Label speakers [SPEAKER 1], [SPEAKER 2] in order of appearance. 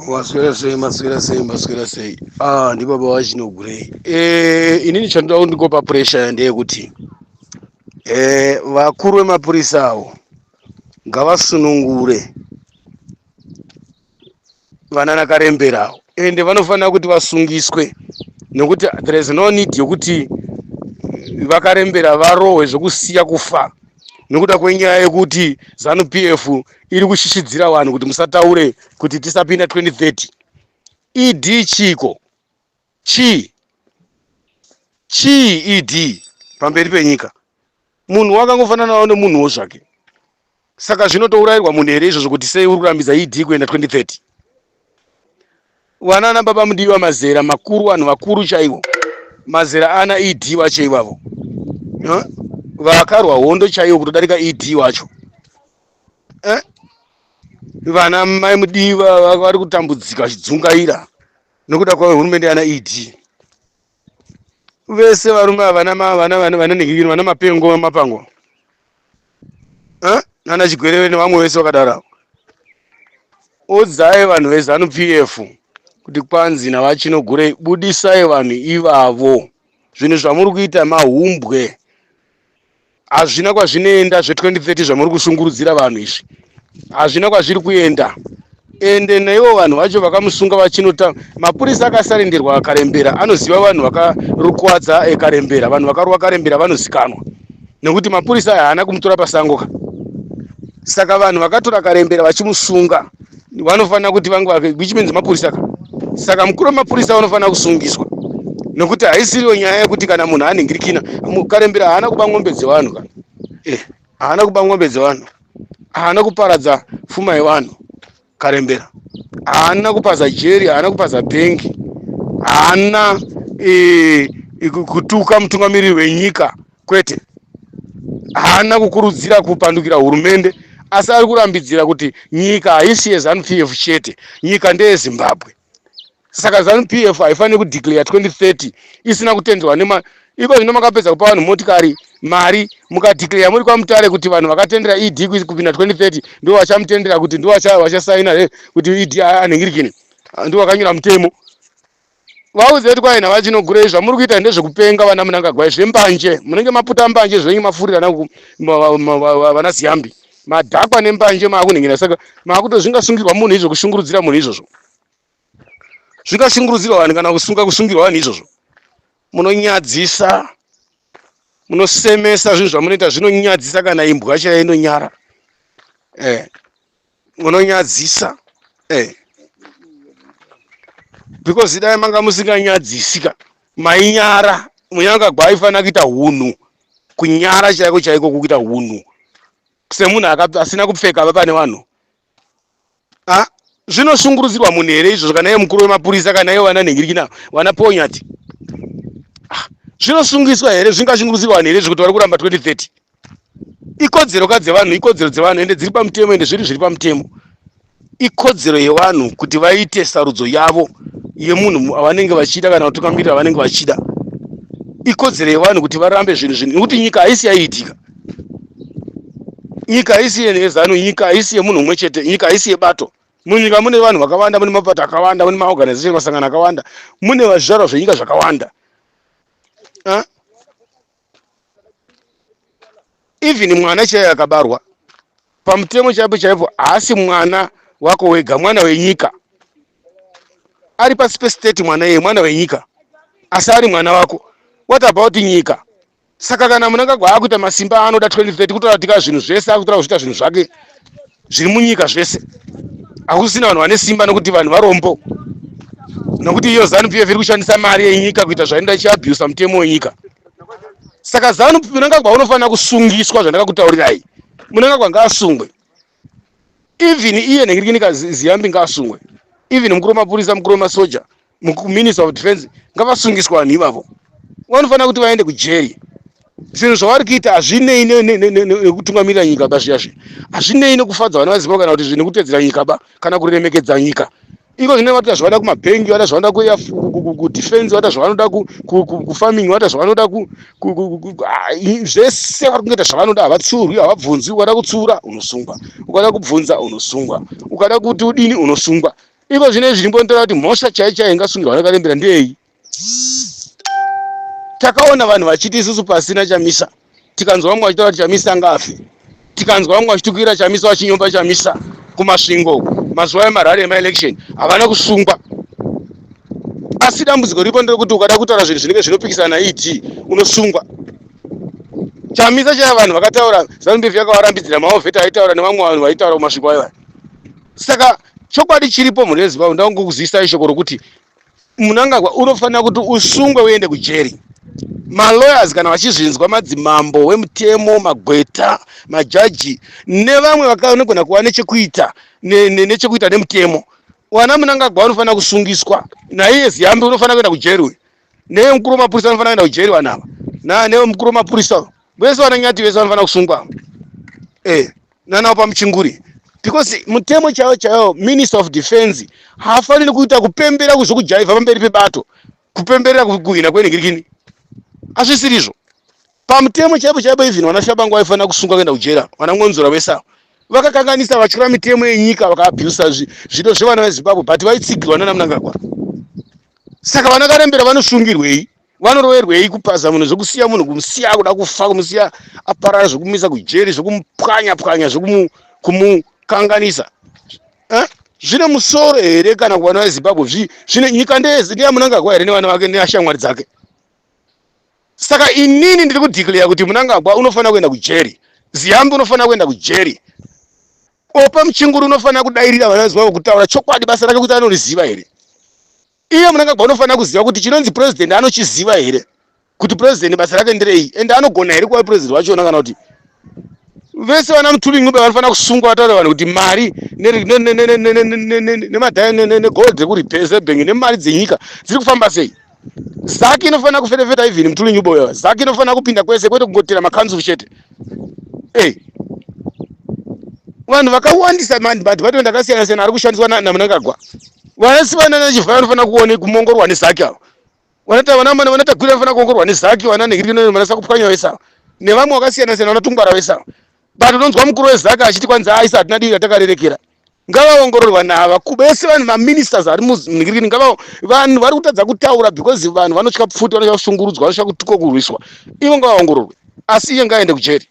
[SPEAKER 1] Maswera sei, maswera sei, maswera sei. Ah, ndibaba vaChinogurei. Eh, inini chandoda kundikopa pressure ndeyekuti eh vakuru vemapurisa avo ngavasunungure vanana Karembera avo, ende vanofanira kuti vasungiswe nekuti there is no need yokuti vaKarembera varohwe zvekusiya kufa nekuda kwenyaya yekuti ZANU PF iri kushishidzira vanhu kuti musataure kuti tisapinda 2030. ED chiko chii chii ED pamberi penyika? Munhu wakangofananawo nemunhuwo zvake, saka zvinotourayirwa munhu here izvozvo kuti sei uri kurambidza ED kuenda 2030? Vana baba Mudiwa mazera makuru, vanhu vakuru chaivo, mazera ana ED wacho ivavo, vakarwa hondo chaivo kutodarika ED wacho, eh? Vana mai Mudiwa vari kutambudzika vachidzungaira nokuda kwehurumende yana ED. Vese varume ava, vana vana vana nhingi, vana mapengo, mapango, eh? Nana Chigwerere nevamwe vese vakadaro. Udzai vanhu veZANU PF kuti kwanzi naVaChinogurei, budisai vanhu ivavo. Zvinhu zvamuri kuita mahumbwe, hazvina kwazvinoenda. Zve2030 zvamuri kushungurudzira vanhu izvi hazvina kwazviri kuenda. Ende naivo vanhu vacho vakamusunga vachinota, mapurisa akasarenderwa Akarembera anoziva vanhu vakarukwadza eKarembera. Vanhu vakarova Karembera vanozikanwa nekuti mapurisa aya haana kumutora pasango ka. Saka vanhu vakatora Karembera vachimusunga vanofanira kuti vange, which means mapurisa ka. Saka mukuru wemapurisa vanofanira kusungiswa nekuti haisiriyo nyaya yekuti kana munhu anhingirikina. Karembera haana kuba ng'ombe dzevanhu ka, eh, haana kuba ng'ombe dzevanhu, haana kuparadza pfuma yevanhu. Karembera haana kupaza jeri, haana kupaza bhengi, haana kutuka mutungamiriri wenyika, kwete, haana kukurudzira kupandukira hurumende, asi ari kurambidzira kuti nyika haisi yeZANU PF chete, nyika ndeyeZimbabwe. Saka ZANU PF haifaniri kudeclare 2030 isina kutenderwa nema. Iko zvino makapedza kupa vanhu motikari, mari, mukadeclare muri kwaMutare kuti vanhu vakatendera ED kupinda 2030 ndo vachamutendera, kuti ndo vachasaina kuti ED anhingirikini, ndo vakanyora mutemo. Vauze kuti kwai naVaChinogurei, zvamuri kuita ndezvekupenga. Vana Munangagwai, zvembanje, munenge maputa mbanje zvenyu, mafurira vana Ziyambi, madhakwa nembanje, maakunhingira. Saka maakuto zvingasungirwa munhu izvo? Kushungurudzira munhu izvozvo zvingashungurudzirwa vanhu kana kusunga, kusungirwa vanhu izvozvo? Munonyadzisa, munosemesa. Zvinhu zvamunoita zvinonyadzisa, kana imbwa chaiyo inonyara. Munonyadzisa, because dai manga musinganyadzisika mainyara. Munangagwa aifanira kuita hunhu, kunyara chaiko chaiko, kuita hunhu semunhu asina kupfeka va pane vanhu. Zvinoshungurudzirwa munhu here izvozvo? Kana iye mukuru wemapurisa, kana iye vana nhingirikina, vana Ponyati, zvinosungiswa here? Zvingashungurudzirwa vanhu here zvekuti vari kuramba 2030? Ikodzero ka dzevanhu, ikodzero dzevanhu, ende dziri pamutemo, ende zviri pamutemo. Ikodzero yevanhu kuti vaite sarudzo yavo yemunhu avanenge vachida kana kutungamirira vanenge vachida. Ikodzero yevanhu kuti varambe zvinhu nekuti nyika haisi yaiitika. Nyika haisi yeZANU, nyika haisi yemunhu umwe chete, nyika haisi yebato. Munyika mune vanhu vakawanda, mune mapato akawanda, mune maorganization, masangano akawanda, mune zvizvarwa zvenyika zvakawanda. Even mwana chaiye akabarwa pamutemo chaipo chaipo haasi mwana wako wega, mwana wenyika. Ari pasi pestate mwana iye, mwana wenyika, asi ari mwana wako. What about nyika? Saka kana Munangagwa akuita masimba aanoda 2030, kutora tika zvinhu zvese, akutora kuzviita zvinhu zvake zviri munyika zvese, hakusina vanhu vane simba nekuti vanhu varombo, nokuti iyo ZANU PF iri kushandisa mari yenyika kuita zvainoda, ichiabhusa mutemo wenyika. Saka ZANU, Munangagwa unofanira kusungiswa. Zvandakakutaurirai, Munangagwa ngaasungwe. Even iye nhingirikinika Ziyambi ngaasungwe, even mukuru wemapurisa, mukuru wemasoja, minister of defense, ngavasungiswa vanhu ivavo. Vanofanira kuti vaende kujeri. Zvinhu zvavari kuita hazvinei nekutungamirira nyika ba. Zviyazvi hazvinei nekufadza vana vaZimbabwe kana kuti nekutedzera nyika ba, kana kuremekedza nyika. Iko zvine vatoita zvavada kumabhengi, vada zvavanoda kudefense, vada zvavanoda kufarming, vada zvavanoda zvese. Vari kungoita zvavanoda, havatsurwi, havabvunzwi. Ukada kutsura unosungwa, ukada kubvunza unosungwa, ukada kuti udini unosungwa. Iko zvino izvi ndimbonditora kuti mhosva chaiyo chaiyo ingasungirwa vakarembera ndeyei. Takaona vanhu vachiti isusu pasina Chamisa, tikanzwa vamwe vachitaura kuti Chamisa ngaafe, tikanzwa vamwe vachitukira Chamisa, vachinyomba Chamisa kuMasvingo uku mazuva emarally emaelection, havana kusungwa. Asi dambudziko ripo nderekuti ukada kutaura zvinhu zvinenge zvinopikisana naED unosungwa. Chamisa chaya vanhu vakataura, ZANU PF yakavarambidzira maovheti aitaura nevamwe vanhu vaitaura kuMasvingo aiwa. Saka chokwadi chiripo mhuri yeZimbabwe, ndakungokuzivisai shoko rokuti Mnangagwa unofanira kuti usungwe uende kujeri. Malawyers kana vachizvinzwa, madzimambo wemutemo, magweta, majaji nevamwe vakanogona kuva nechekuita nechekuita nemutemo, wana Mnangagwa vanofanira kusungiswa. Naiye Ziyambi unofanira kuenda kujeri uyu, neye mukuru wemapurisa anofanira kuenda kujeri, vanhu ava neye mukuru wemapurisa vese, vana Nyati vese vanofanira kusungwa nanawo pamuchinguri, because mutemo chaiwo chaiwo, Minister of Defense haafaniri kuita kupembera kuzvokujaivha pamberi pebato, kupemberera kuhwina kwenhingirikini. Hazvisirizvo pamutemo chaipo chaipo. Even vana Shabangu vaifanira kusungwa kuenda kujera, vana Ngonzora vese ava vakakanganisa, vatyora mitemo yenyika, vakaabhusa zvido zvevana veZimbabwe, but vaitsigirwa nana Mnangagwa. Saka vana Karembera vanosungirwei? Vanoroverwei? Kupaza munhu, zvekusiya munhu, kumusiya akuda kufa, kumusiya aparara, zvekumisa kujeri, zvekumupwanya pwanya, zvekumukanganisa, eh? Zvine musoro here kana kuvana veZimbabwe? Zvine nyika ndeyaMnangagwa here nevana vake neashamwari dzake? Saka inini ndiri kudeclare kuti Mnangagwa unofanira kuenda kujeri, Ziyambi unofanira kuenda kujeri, Opa Muchinguri unofanira kudairira vana veZimbabwe, kutaura chokwadi, basa rake kuti anoriziva here. Iye Mnangagwa unofanira kuziva kuti chinonzi president anochiziva here, kuti president basa rake nderei, ende anogona here kuva president wachona, kana kuti vese vana Mthuli Ncube vanofanira kusungwa, vataura vanhu kuti mari negold rekuReserve Bank nemari dzenyika dziri kufamba sei. ZACC inofanira kuferefeta even Mthuli Ncube uyo. ZACC inofanira kupinda kwese, kwete kungotera makanzuru chete. Vanhu vakawandisa, madepartment akasiyana siyana ari kushandiswa naMnangagwa. Vanasi vana naChivhayo vanofanira kuone kumongorwa neZACC avo. Vana Tagwirei vanofanira kuongororwa neZACC, vana Nhingirikino, vana Sakupwanya vese ava nevamwe vakasiyana siyana, vana Tungwara vese ava. But unonzwa mukuru weZACC achiti kwanzi aisa hatina divi ratakarerekera. Ngavaongororwa nava vese vanhu, maministers ari munhingirikini, ngava vanhu vari kutadza kutaura because vanhu vanotya pfuti, vanotya kushungurudzwa, vanotya kutukwa, kurwiswa. Ivo ngavaongororwe, asi iye ngaaende kujeri.